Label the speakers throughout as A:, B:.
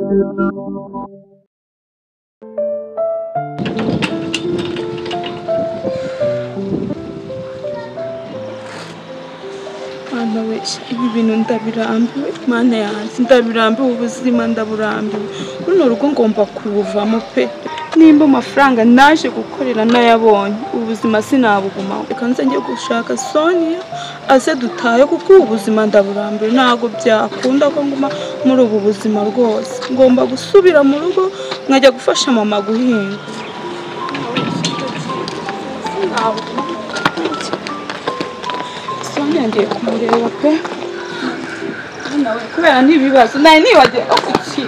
A: Mana we, ibi bintu ndabirambiwe, Mana yanjye ndabirambiwe, ubuzima ndaburambiwe. Runo rugo ngomba kubuvamo pe. Nimba amafaranga naje gukorera nayabonye, ubuzima sinabugumaho. Reka nze njye gushaka Sonia aze dutahe, kuko ubu buzima ndaburambiwe, ntabwo byakunda ko nguma muri ubu buzima rwose. Ngomba gusubira mu rugo nkajya gufasha mama guhinga. Sonia ngiye kumureba pe. Kubera n'ibibazo nari nibagiwe no kuki.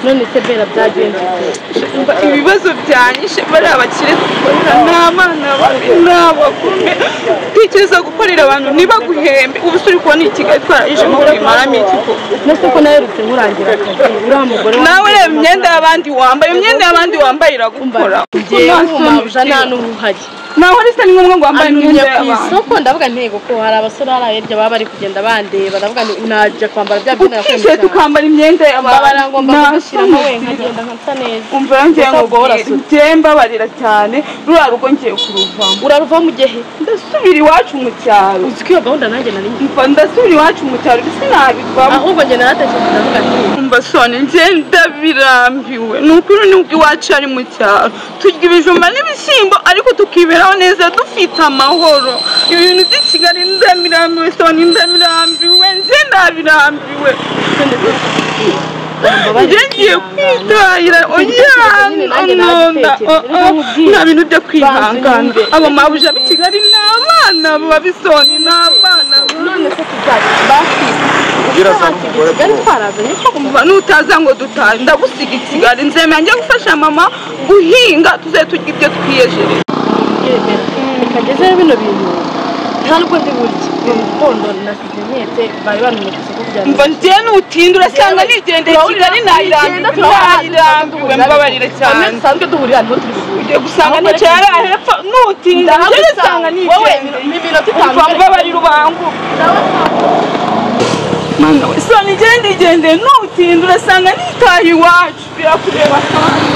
B: None se Bera byagenze
A: ibibazo byanyishe bari abakire dukorera n'abana babi n'abagume. Tekereza gukorera abantu ntibaguhembe, ubu uri kubona i Kigali twarayijemo kuyimaramo iki koko?
B: Nese ko naherutse nkurangira akazi uriya mugore
A: nawe reba imyenda y'abandi wambaye, imyenda y'abandi wambaye iragukora.
B: Ngewe nta n'uhari
A: naho risa ni ngombwa ngo wambaye imyenda
B: y'abandi ku isoko. Ndavuga ntego ko hari abasore hari hirya baba bari kugenda bandeba, ndavuga najya kwambara bya byenda
A: ukishe tukambara imyenda y'abandi
B: ngomba gushyiramo we nkagenda nkansa neza.
A: Umva ngiye ngo ngiye mbabarira cyane, ruriya rugo ngiye kuruvamo.
B: Uraruvamo ujye he?
A: Ndasubira iwacu mu cyaro.
B: Uzi ko iyo gahunda nanjye nari
A: mva ndasubira iwacu mu cyaro sinabivamo.
B: Ahubwo njye naratekereje ndavuga nti
A: umva Soni ngiye ndabirambiwe, ni ukuri nubwo iwacu ari mu cyaro turya ibijumba n'ibishyimbo ariko tukiberaho neza dufite amahoro. Ibintu by'i Kigali ndabirambiwe Soni, ndabirambiwe, ngiye ndabirambiwe. Ngiye kwitahira nta bintu byo kwihangana. Abo mabuja b'i Kigali ni abana babisoni, ni abana.
B: None se tuzajya
A: nutaza ngo dutahe ndagusiga i Kigali, nzemera njye gufasha mama guhinga tuze turya ibyo twiyejereje.
B: Reka bino bintu nta nubwo ndi burya mu gitondo nasize nketse bari bantumye ku isoko kugira ngo
A: mva njye nutinda urasanga nigendeye Kigali nayirambiwe, mbabarire cyane.
B: Dusanzwe duhurira niho turi buhure,
A: ugiye gusanga nicaye hariya hepfo nutinda njye usanga nigendeye
B: n'iminota itanu.
A: Umva mbabarire ubanguke Mana we, Soni ngende igendeye nutinda urasanga nitaye iwacu, birakureba kandi.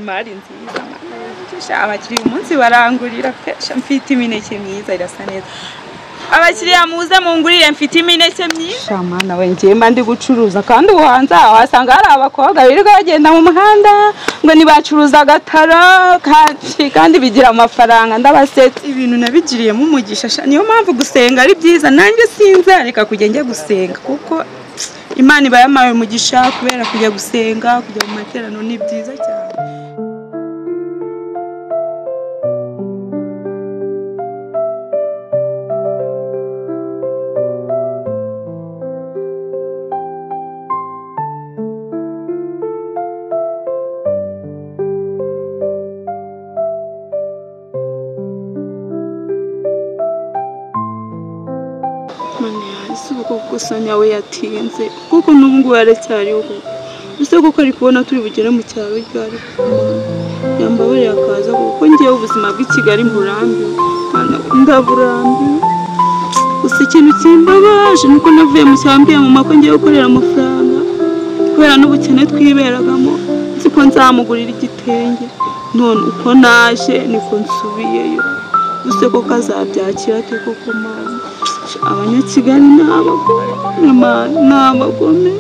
A: imari nziza. Abakiriya umunsi barangurira pe, mfite imineke myiza irasa neza. Abakiriya muze mungurire mfite imineke myiza. Mana we ngiye mba ndi gucuruza kandi ubuhanza wasanga hari abakobwa birirwa bagenda mu muhanda ngo nibacuruza agataro kandi bigira amafaranga ndabasetse. Ibintu nabigiriyemo umugisha, niyo mpamvu gusenga ari byiza. Nanjye sinzareka kujya njya gusenga kuko Imana iba yampaye umugisha kubera kujya gusenga, kujya mu materaniro ni byiza cyane. Sonia we yatinze kuko n'ubu aracyariho gusa kuko ari kubona turi bugere mu cyaro ryari yambabariye akaza kuko ngiye ubuzima bw'i Kigali mburambiwe ndaburambiwe. Gusa ikintu kimbabaje nuko navuye mu cyaro mu mako ngiye gukorera amafaranga kubera n'ubukene twiberagamo nzi ko nzamugurira igitenge none uko naje niko nsubiyeyo gusa ko kazabyakira ate koko mana. Abanyakigali ni abagome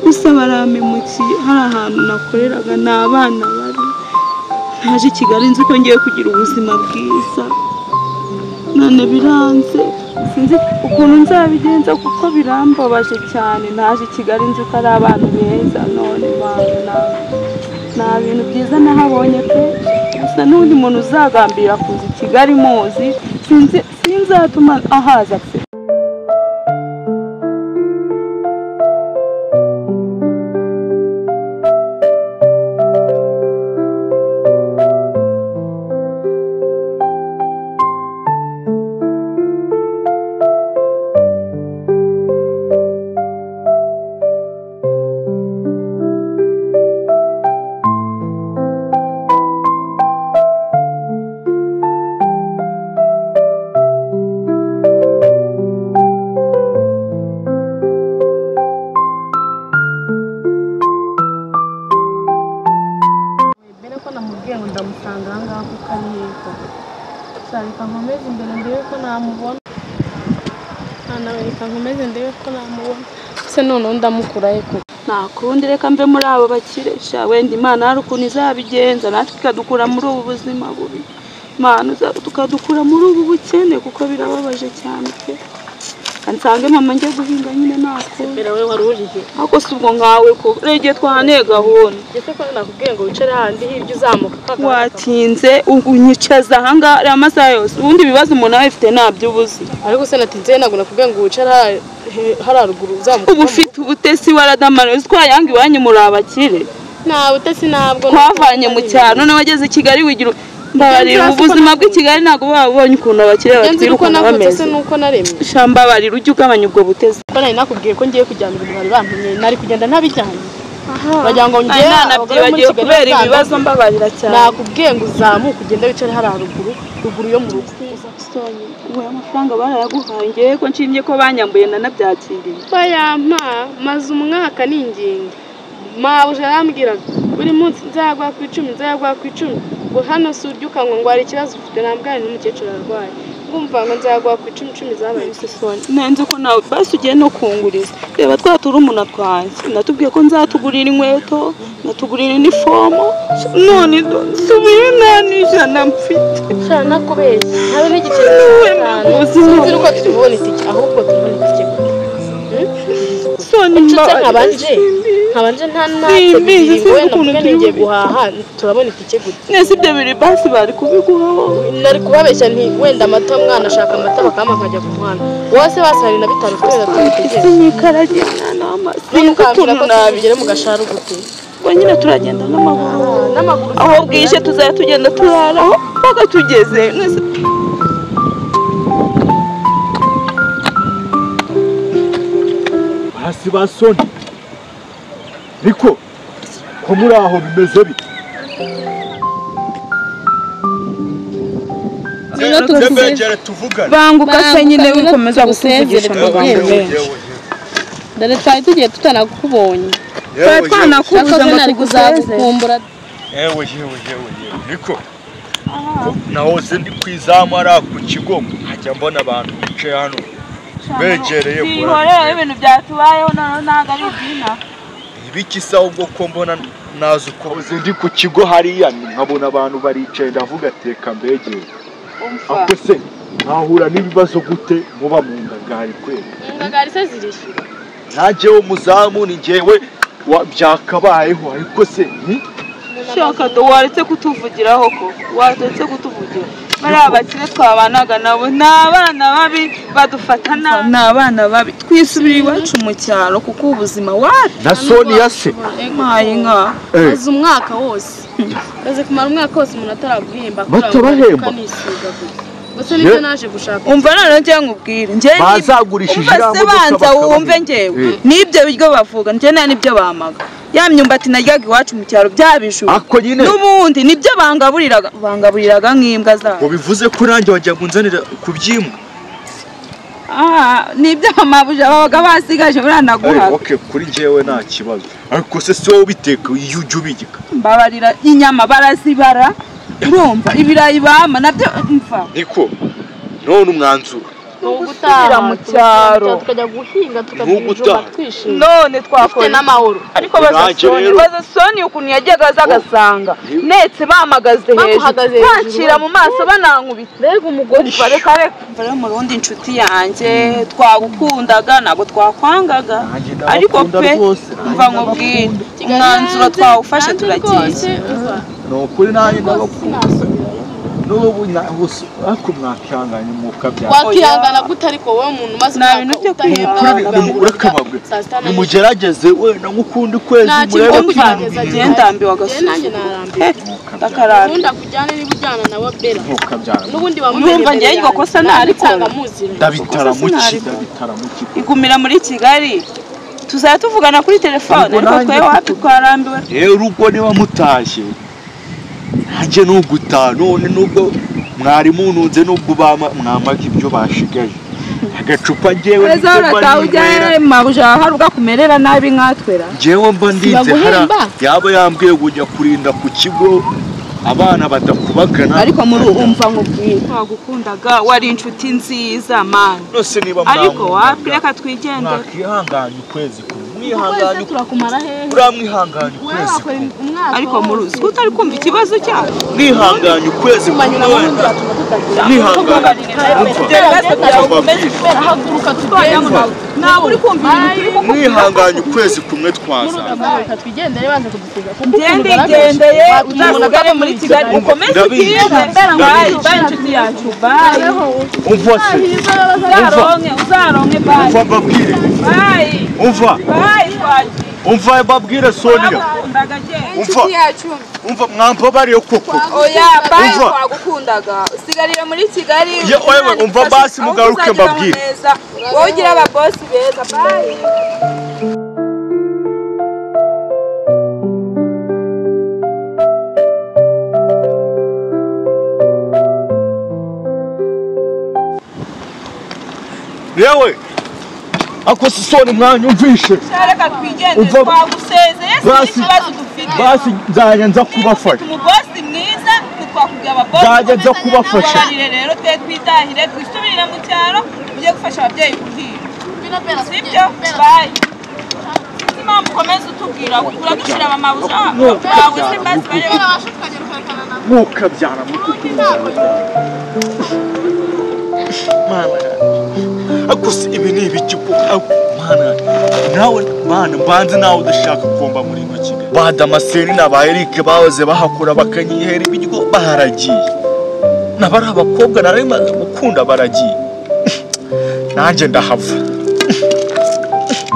A: gusa barampemukiye. Hari ahantu nakoreraga ni abana babi, naje i Kigali nzi ko ngiye kugira ubuzima bwiza none biranze, sinzi ukuntu nzabigenza kuko birambabaje cyane. Naje i Kigali nzi ko ari abantu beza none nta bintu byiza nahabonye pe. Gusa n'undi muntu uzagambira kuza i Kigali muzi sinzatuma ahaza pe. Nta kundi reka mve muri abo bakire sha, wenda Imana hari ukuntu izabigenza natwe ikadukura muri ubu buzima bubi. Imana tukadukura muri ubu bukene kuko birababaje cyane pe. Nsange mama njye guhinga nyine nako.
B: Bera we wari urihe?
A: Ako si ubwo nkawe ko rege twane gahunda.
B: Ese ko nakubwiye ngo wicare handi hirya uzamuka
A: watinze unyicaza ahanga ari amasaha yose. Ubundi ibibazo umuntu aba afite ntabyo ubuzi.
B: Ariko se natinze ntabwo nakubwiye ngo wicare hari ruguru uzamuka.
A: Ubu ufite ubutesi waradamara twayanga iwanyu muri abakire.
B: Nta butesi ntabwo
A: twavanye mu cyaro none wageze i Kigali wigira mbabarira. Ubuzima bw'i Kigali ntabwo babonye ukuntu abakire batwirukana bameze.
B: Nuko naremye
A: shambabarira ujye ugabanya ubwo butesi.
B: Ko nari nakubwiye ko ngiye kujyana ibintu bari bantumye nari kugenda ntabijyanye. Bagira ngo ngiye
A: nabyibagiwe kubera ibibazo mbabarira cyane.
B: Nakubwiye ngo uzamuke ugende wicare hari ruguru ruguru yo mu rugo.
A: Ubu amafaranga barayaguhaye ngiye ko nshimye ko banyambuye nanabyakiriye.
B: Bayampa maze umwaka ninginga. Mabuja arambwiraga buri munsi nzagwa ku 10 nzagwa ku 10 ngo hano si urya ukanywa ngo hari ikibazo ufite nambwira n'umukecuru ararwaye ngumva ngo nzagwa ku 10 zabaye.
A: Nanze ko nawe basi ugiye no kunguriza reba twatura umuntu twanjye natubwiye ko nzatugurira inkweto natugurira inifomo none nsubiye nta n'ijana mfite.
B: Sha nakubeshye habe n'igiceri sinzi uko tubona itike ahubwo tubona itike gute. Nkabanje nta natse wenda ngiye guhaha turabona itike gute.
A: Nese ibyo biri basi bari kubiguha
B: nari kubabeshya nti wenda amata mwana ashaka amata bakama nkajya ku mwana wose basari na bitanu twera tubitegeze
A: nikaragenda n'amasi
B: ko tubigere mu gasharu gute.
A: Ubwo nyine turagenda n'amaguru aho bwije tuzajya tugenda turaraho paka tugeze.
C: Hasi basoni niko ko muri aho bimeze bite?
A: Banguka se nyine wikomeza gutuvugisha amagambo menshi.
B: Dore twari tugiye tutanakubonye.
A: Twari twanakubuze ngo tugusezere.
C: Yewe yewe yewe yewe niko nahoze ndi kwizamu ari ku kigo nkajya mbona abantu bicaye hano begereye
A: kora ibintu byatubayeho none ntago ari ibyina
C: ibiki se ahubwo ko mbona nazi uko ndi ku kigo hariya nkabona abantu baricaye ndavuga teka mbegere ako se nkahura n'ibibazo gute muba mu ngagari kweli
B: ingagari se zirishyura
C: ntajyewe umuzamu ni njyewe byakabayeho ariko se
A: shaka do waretse kutuvugiraho ko waretse kutuvugira bari abakire twabanaga nabo ni abana babi badufata nabi ni abana babi twisubira iwacu mu cyaro kuko ubuzima wacu
C: na Sonia se
A: maye nka
B: azi umwaka wose baze kumara umwaka wose umuntu ataraguhemba
C: batabahemba
B: gusa nibyo naje gushaka
A: umva none ngiye nkubwire ngiye
C: bazagurishije
A: ijambo banza wumve ngewe nibyo biryo bavuga ngiye nta nibyo bamaga ya myumbati naryaga iwacu mu cyaro byabijuru n'ubundi nibyo bangaburiraga bangaburiraga nk'imbwa zabo
C: ngo bivuze ko nanjye wajya kunzanira kubyimbwa
A: nibyo amabuja babaga basigaje buranaguhaga
C: okay kuri njyewe nta kibazo ariko se si wowe ubiteka iyo ujya ubigika
A: mbabarira inyama barazibara urumva ibirayi bama nabyo mva
C: niko none umwanzuro
A: gusubira mu cyaro
B: tukajya guhinga tukagira ibijumba twishimye
A: none twakora
B: n'amahoro
A: ariko bazasoni ukuntu yajyaga aza agasanga netse bamagaze hejuru bancira mu maso banankubita
B: mbega umugore
A: reka reka mu rundi inshuti yanjye twagukundaga ntabwo twakwangaga ariko pe mva nkubwire umwanzuro twawufashe turagiye
C: ni ukuri nanjye ndabakunda n'ubu ariko mwakihanganye umwuka byawe
B: wakihangana gute ariko wowe umuntu umaze
A: umwaka
C: utahembwa nimugerageze wenda nk'ukundi kwezi murebe ko
A: ibintu ndambiwe agasuzuguro
B: ubundi akujyane niba ujyana nawe Bella n'ubundi
A: urumva ngewe iryo kosa ntarikora
C: ndabitaramuki
A: igumira muri Kigali tuzajya tuvugana kuri telefone ariko twe wapi twarambiwe
C: rero ubwo niba mutashye nanjye nugutaha none nubwo mwari mununze nubwo mwamaga ibyo bashigaje agacupa njyewe
A: hari ugakumerera nabi nkatwera
C: njyewe mba ndinze hara yaba yambwiye kujya kurinda ku kigo abana badakubagana
A: ariko muri umva nkubwire twagukundaga wari inshuti nziza man
C: nose niba
A: ariko wapi reka twigendere
C: mwakihanganye ukwezi kumwe mwihanganye
B: turakumara hehe
C: uramwihanganye ukwezi kumwe
A: ariko muruzi ko utari kumva ikibazo cyacu
C: mwihanganye ukwezi kumwe mwihanganye ukwezi kumwe twaza
B: twigendere banze kudusiga
A: ngendigendeye uzasigare muri Kigali ukomeze utinde bayi bayi inshuti yacu bayi
C: umva se
A: uzaronke uzaronke bayi
C: umva mbabwire
A: bayi
C: umva
A: bayi twagiye
C: umva mbabwire Sonia umva umva mwambabariye koko
A: oya bayi twagukundaga usigarira muri Kigali
C: yewe umva basi mugaruke mbabwire
A: wowe ugira ababosi beza bayi
C: yewe ako sisoni mwanyumvishe
A: reka twigendere twagusezeye si ikibazo dufite
C: basi nzajya nza kubafasha
A: umubosi mwiza twakubwiye ababosi
C: nzajya nza kubafasha
A: rero twe twitahire twisubirire mu cyaro tujye gufasha ababyeyi guhinga sibyo bayi sinzi impamvu ukomeza utubwira uradushira abamabuja bawe se basi barebe
C: mukabyara mama ako se ibi ni ibiki mana nawe mana mbanze nawe udashaka kumba muri ino Kigali ba Damascene na ba Eric bahoze bahakora bakanyihera ibiryo baharagiye nabari abakobwa nari maze gukunda baragiye nanjye ndahava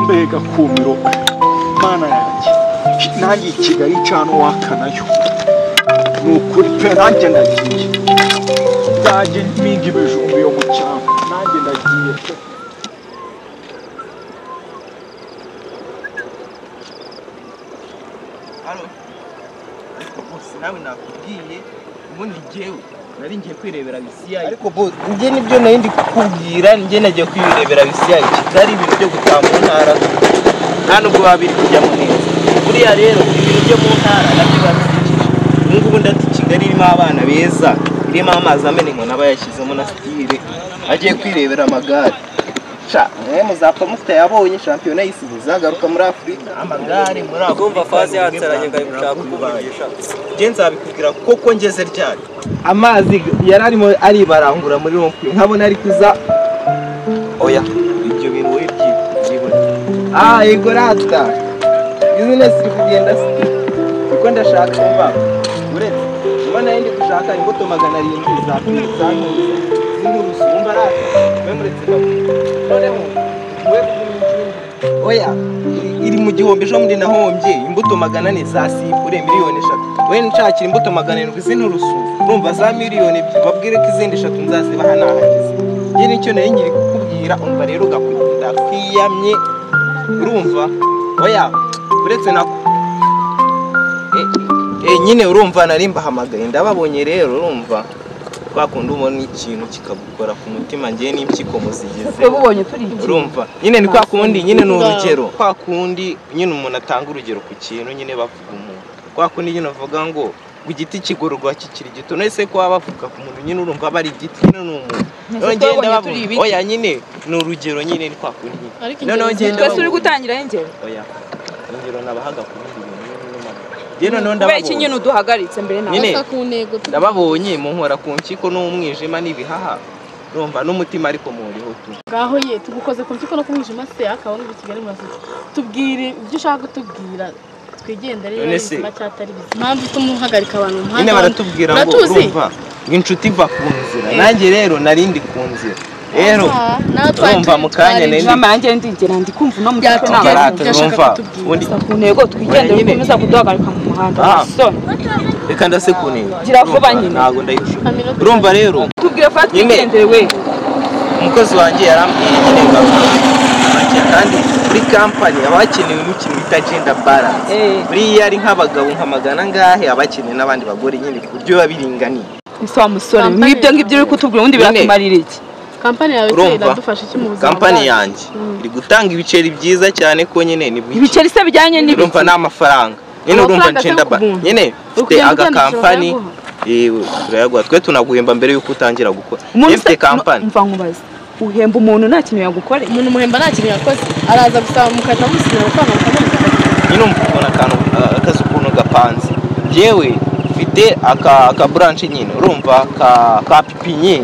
C: mbega kumiro mana yanjye nanjye Kigali cano wakanayo ni ukuri pe nanjye ndagiye nzajye mpinga ibijumba yo mu cyaro nanjye ndagiye pe
D: Ariko bose nawe nakubwiye ubundi njyewe nari ngiye kwirebera bisiyayi
E: ariko bose njye nibyo nari ndi kukubwira njye nagiye kwirebera bisiyayi Kigali ibintu byo gutaha mu ntara nta nubwo biba biri kujyamo neza buriya rero ibintu byo mu ntara nabyo biba bisekeje Irimo abana beza, irimo amazi amenengo n'abayashyizemo na style agiye kwirebera amagare. Sha, mwe muzapfa mutayabonye shampiyona y'isi izagaruka muri Afurika. Amagare muri Afurika.
F: Ndumva faze yatsaranye ngari gushaka kukuvugisha.
E: Nge nzabikubwira koko ngeze ryari. Amazi yararimo aribarangura muri rompuwe nkabona ari kuza. Oya, ibyo bintu wowe byibone. Ah, yego rata. Business iri kugenda se. Kuko ndashaka umva. Uretse ubona yindi gushaka imbuto 700 za pizza z'inturusu umva rata. We muretse noneho we oya iri mu gihombo ejo muri nahombye imbuto 400 za sipure miliyoni 3. We nshakira imbuto 700 z'inturusu urumva za miliyoni 2 babwire ko izindi 3 nzazibaha nahageze. Nge nicyo nari ngiri kukubwira umva rero gakunda kwiyamye urumva oya uretse nako nyine urumva nari mbahamagaye ndababonye rero urumva twakunda ubona ikintu kikagukora ku mutima ngiye n'impyiko muzigize
A: ubonye turi iki
E: urumva nyine ni kwa kundi nyine ni urugero kwa kundi nyine umuntu atanga urugero ku kintu nyine bavuga umuntu kwa kundi nyine uvuga ngo igiti kigororwa kikiri gito nese ko bavuga ku muntu nyine urumva bari igiti nyine ni umuntu none ngenda bavuga oya nyine ni urugero nyine ni kwa kundi none ngenda
A: twese uri gutangira ingero
E: oya ingero nabahaga ku bindi bintu nyine none ndababonye
A: kubera nyine uduhagaritse mbere nawe
B: ku ntego
E: ndababonye munkora ku mpyiko n'umwijima n'ibihaha urumva n'umutima ariko muriho tu
B: ngaho ye tugukoze ku mpyiko no ku mwijima se akabona i Kigali murasetse tubwire ibyo ushaka kutubwira twigendere rero bizima cyatari bizima impamvu ituma uhagarika abantu mu muhanda
E: nyine baratubwira ngo urumva ngo inshuti iva ku nzira nanjye rero narindi ku nzira rero urumva mu kanya
A: nanjye ndigera ndi kumva no
E: mutwe
A: undi ku ntego twigendere ukomeza kuduhagarika mu muhanda
E: reka ndase ku ntego
A: gira vuba nyine
E: ntago ndayishobora urumva rero
A: tubwire fa twigendere we
E: umukozi wanjye yarambwiye nyine ngo kandi muri kampani abakenewe n'ikintu bita gender balance buriya ari nk'abagabo nka magana angahe abakenewe n'abandi bagore nyine ku buryo biba biringaniye
A: ese wa musore mwibyo ngibyo uri kutubwira ubundi biratumarira iki
B: kampani yawe iradufasha iki mu buzima
E: kampani yanjye iri gutanga ibiceri byiza cyane ko nyine ni
A: ibiceri se bijyanye n'ibi
E: urumva n'amafaranga nyine urumva gender balance nyine ufite aga kampani yewe turayaguha twe tunaguhemba mbere yuko utangira gukora mfite kampani
A: mva nkubaze uhemba umuntu nta kintu yagukoreye
B: umuntu muhemba nta kintu yakoze araza gusaba mukata musinyira amafaranga mukamuha
E: nyine umva akantu akazi ukuntu gapanze yewe mfite aka branch nyine urumva ka pipinye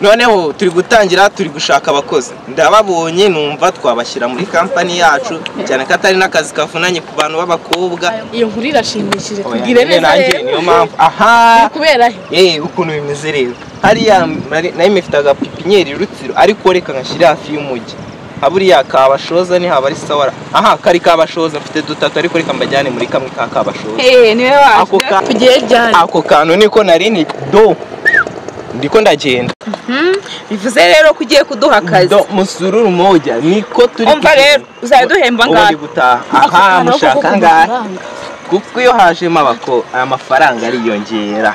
E: noneho turi gutangira turi gushaka abakozi ndababonye numva twabashyira muri kampani yacu cyane ko atari n'akazi kavunanye ku bantu b'abakobwa
B: iyo nkuru irashimishije tubwire neza rero
E: niyo mpamvu aha
B: kubera
E: he ukuntu bimeze rero hariya nayo mfite agapipinyeri Rutsiro ariko reka ngashyira hafi y'umujyi haburiya kabashoza ni haba ari sawa aha kari kabashoza mfite dutatu ariko reka mbajyane muri kamwe ka kabashoza
A: niwe waje
B: tugiye ryari
E: ako kantu niko nari ni do ndiko ndagenda
A: bivuze rero ko ugiye kuduha akazi
E: do musururu moja niko turi
A: umva rero uzaduhemba ngahe
E: gutaha aha mushaka ngahe kuko iyo hajemo abako aya mafaranga ariyongera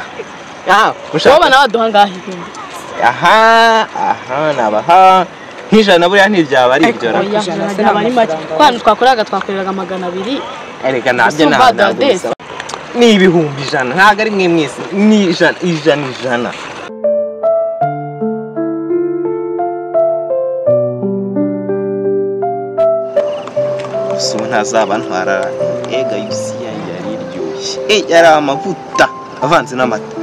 E: aha
B: mushaka nawe aduha ngahe
E: aha aha nabaha nk'ijana buriya ntibyaba ari ibyo
B: byaba ari make kwani twakoraga twakoreraga 200
E: erega nabyo ntabwo ni 100,000 ntabwo ari mwe mwese ni ijana ijana ijana so ntazaba ntwara ega yusiya yari iryoshye yari amavuta avanze n'amata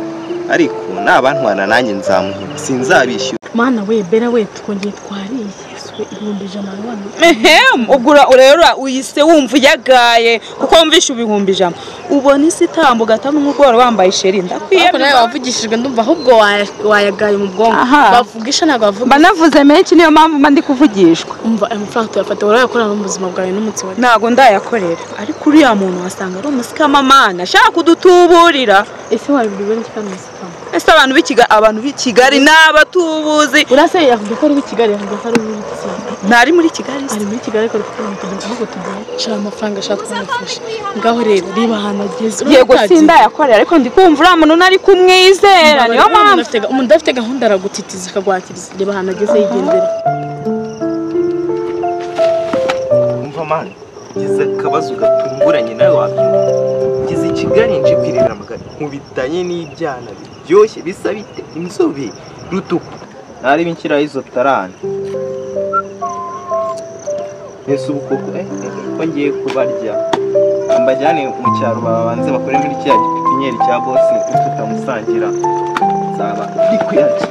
E: ariko nabantwara nanjye nzamuhemba sinzabishyura
B: mana we bera we twongeye twariye swe 100,000
A: ehe ugura rero uyise wumva uyagaye kuko wumvisha 100,000 ubona isi itambuka gatanu nk'ubwo wambaye isheri ndakwiye
B: ariko nawe wavugishijwe ndumva ahubwo wayagaye mu bwonko bavugisha ntabwo bavuga
A: banavuze menshi niyo mpamvu mba ndi kuvugishwa
B: umva amafaranga tuyafata urayakorera mu buzima bwawe n'umutsi wawe
A: ntabwo ndayakorera ariko uriya muntu wasanga ari umusikamamana ashaka kudutuburira
B: ese wabibwiwe n'iki kandi umusikama
A: ese abantu b'i Kigali n'abatubuzi
B: urase yavuga ko ari uw'i Kigali yavuga ko ari uw'i
A: ntari muri Kigali
B: ari muri Kigali ariko tugenda ahubwo tugenda shaka amafaranga ashaka kumufasha ngaho rero reba ahantu ageze
A: yego sindayakorera ariko ndi kumva uriya muntu nari kumwizera niyo mpamvu
B: umuntu udafite gahunda aragutitiza akagwakiriza reba ahantu ageze yigendera
E: umva mani ngize akabazo gatunguranye nawe wabyumva ngize i Kigali Kigali nje kwirebera amagare nkubitanye n'ibyana biryoshye bisa bite inzobe rutuku narebe inshyiraho izo tarani ese ubu koko ko ngiye kubarya mbajyane mu cyaro babanze bakore muri kiriya gipipinyeri cya bosi tutamusangira nzaba ndi kuyarya.